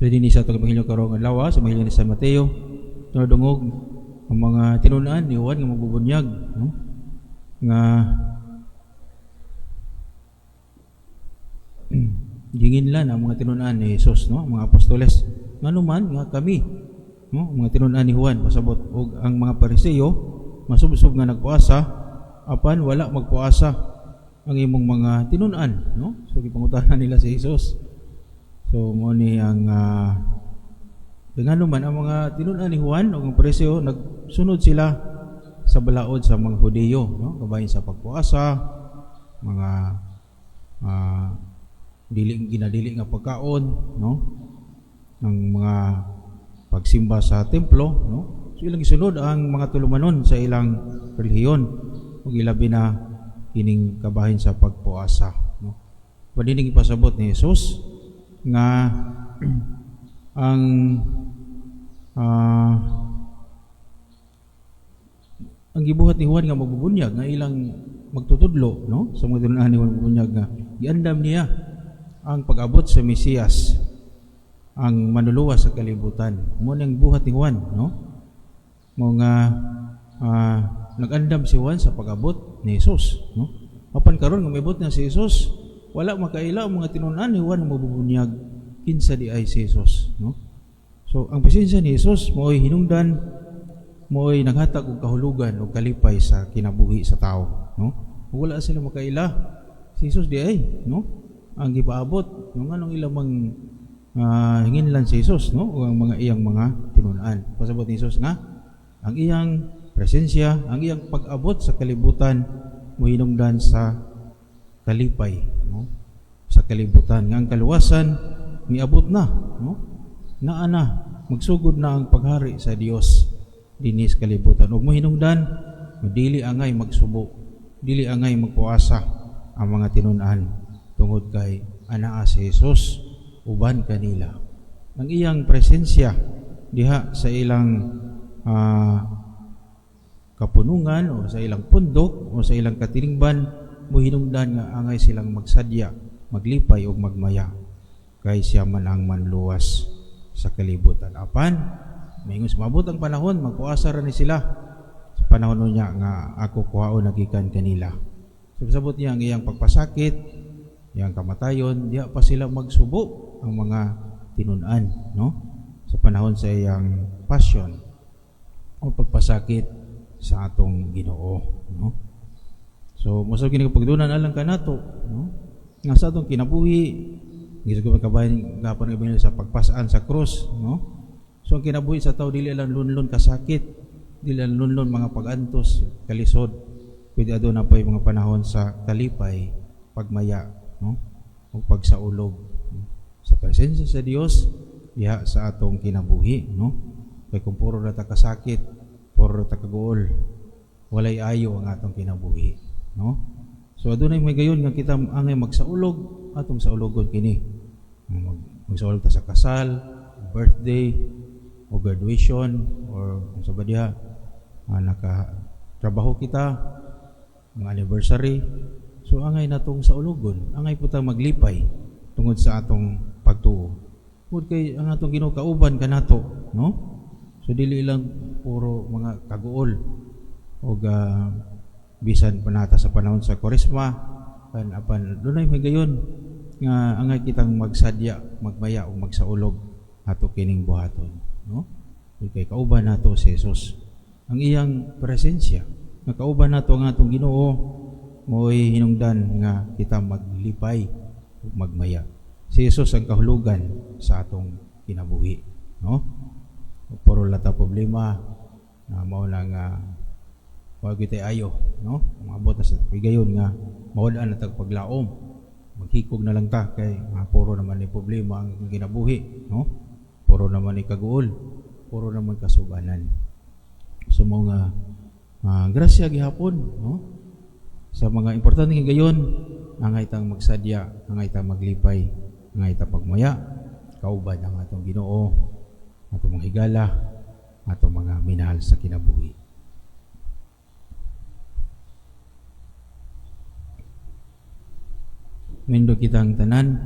So dinhi sa atong ebanghelyo karong adlaw, sa ebanghelyo ni San Mateo, tinudungog ang mga tinun-an ni Juan nga magbubunyag, no? Nga ginginlan ang mga tinun-an ni Jesus, no? Ang mga apostoles. Ngano man nga kami, no? Ang mga tinun-an ni Juan pasabot og ang mga Pariseo masubsob nga nagpuasa, apan wala magpuasa ang imong mga tinun-an, no? So gipangutana nila si Jesus. So mo ni ang ngano man ang mga tinun-an ni Juan ug ang Pariseo nagsunod sila sa balaod sa mga Hudiyo, no? Kabahin sa pagpuasa, mga dili ginadili nga pagkaon, no? Ang mga pagsimba sa templo, no? So ilang gisunod ang mga tulumanon sa ilang relihiyon ug ilabi na kining kabahin sa pagpuasa, no? Padining ipasabot ni Jesus nga ang ang gibuhat ni Juan nga magbubunyag nga ilang magtutudlo, no, sa mga tinun-an ni Juan magbubunyag nga giandam niya ang pag-abot sa Mesiyas, ang manluluwas sa kalibutan. Mo nang buhat ni Juan, no? Mo nga nag-andam si Juan sa pag-abot ni Jesus, no? Apan karon nga miabot na si Jesus, wala makaila ang mga tinun-an ni Juan nga magbubunyag kinsa di ay si Jesus, no? So ang presensya ni Jesus mo'y hinungdan, mo'y naghatag og kahulugan og kalipay sa kinabuhi sa tao, no? Wala sila makaila si Jesus di ay, no? Ang gipaabot yung anong ilang mang hinginlan si Jesus, no? O ang mga iyang mga tinun-an. Pasabot ni Jesus nga ang iyang presensya, ang iyang pag-abot sa kalibutan mohinungdan sa kalipay, no? Sa kalibutan nga ang kaluwasan miabot na, no? Naa na, magsugod na ang paghari sa Dios dinhi sa kalibutan ug mohinungdan dili angay magsubo, dili angay magpuasa ang mga tinun-an tungod kay anaa si Jesus uban kanila. Ang iyang presensya diha sa ilang kapunungan o sa ilang pundok o sa ilang katilingban mohinungdan nga angay silang magsadya, maglipay ug magmaya kay siya man ang manluwas sa kalibutan. Apan maingon mabot ang panahon magpuasa ra ni sila sa panahon niya nga ako kuhaon nagikan kanila. So sabot niya ang iyang pagpasakit, iyang kamatayon, diha pa sila magsubo ang mga tinun-an, no? Sa panahon sa iyang passion o pagpasakit sa atong Ginoo, no? So mosab kini pagdunan alang kanato, no? Nga sa atong kinabuhi gisugo kabahin gapon nga sa pagpasaan sa krus, no? So ang kinabuhi sa tao dili lang lunlun kasakit, dili lang lunlun mga pag-antos, kalisod. Pwede aduna pa mga panahon sa kalipay, pagmaya, no? O pagsaulog, no? Sa presensya sa Dios diha sa atong kinabuhi, no? Kay kung puro ra ta kasakit, puro ra ta kaguol, walay ayo ang atong kinabuhi, no? So adunay may gayon nga kita angay magsaulog, atong saulogon kini. Magsaulog ta sa kasal, birthday, o graduation, or kung sa ba diha, naka trabaho kita, mga anniversary. So angay natong saulogon, angay po ta maglipay tungod sa atong pagtuo. Tungod kay ang atong Ginoo kauban kanato, no? So dili lang puro mga kaguol og bisan panata sa panahon sa Kwaresma kan, apan dunay may gayon nga angay kitang magsadya, magmaya o magsaulog ato kining buhaton, no? Kay kauban nato si Jesus. Ang iyang presensya nga kauban nato ang atong Ginoo mo'y hinungdan nga kita maglipay ug magmaya. Si Jesus ang kahulugan sa atong kinabuhi, no? Puro lata problema na mao na nga wa gyud ayo, no? Maabot na sa higayon nga mawad-an na tag paglaom, maghikog na lang ta kay nga puro naman ni problema ang kinabuhi, no? Puro naman ni kaguol, puro naman kasubanan. So mo nga grasya gihapon, no? Sa mga importante nga gayon, angay tang magsadya, angay tang maglipay, angay tang pagmaya kauban ang atong Ginoo, atong mga higala, atong mga minahal sa kinabuhi. Mindo kitang tanan.